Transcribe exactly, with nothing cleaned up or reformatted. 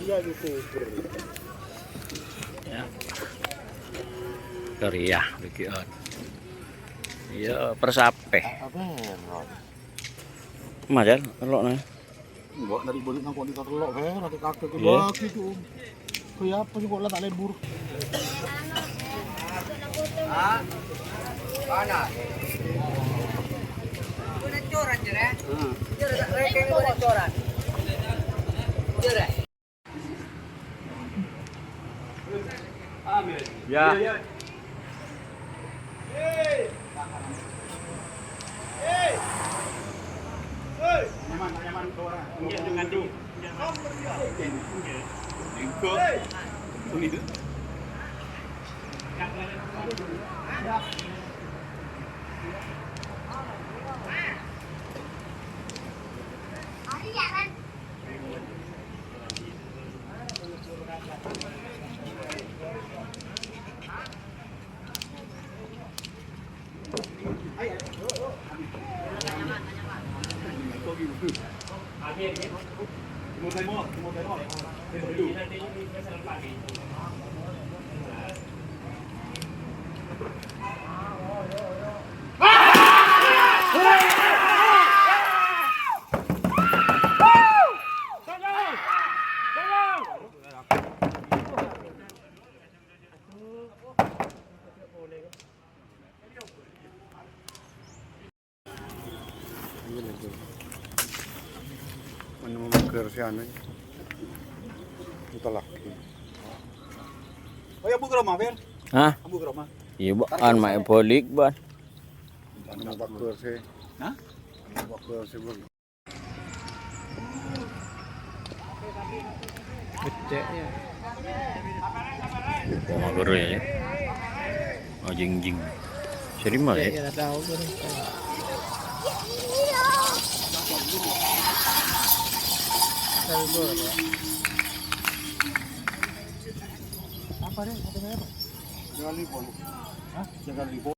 Ya. Karya, bikin. Iya, persapè. Apa ya, Ron? Majar, telok nih. Mbok nari balik nang kok di telok, eh, lagi kagak ke Iya. Lagi tuh. Kayak apa sih kok lah tak lebur? Ya. Mana mau mager si anu? Entah lagi. Oh ya, Bu ke rumah, Fer? Hah? Bu ke rumah. Iya, Bu. An main balik, Ban. Mana mau mager sih? Hah? Mana mau mager sih, Bu? Becek, ya. Wah, mager ya, ya. Oh, jing-jing. Sering mah, ya. Ya, ya, tahu, sering. Apa, deh? Apa namanya, Pak? Jangan libur. Hah? Jangan libur.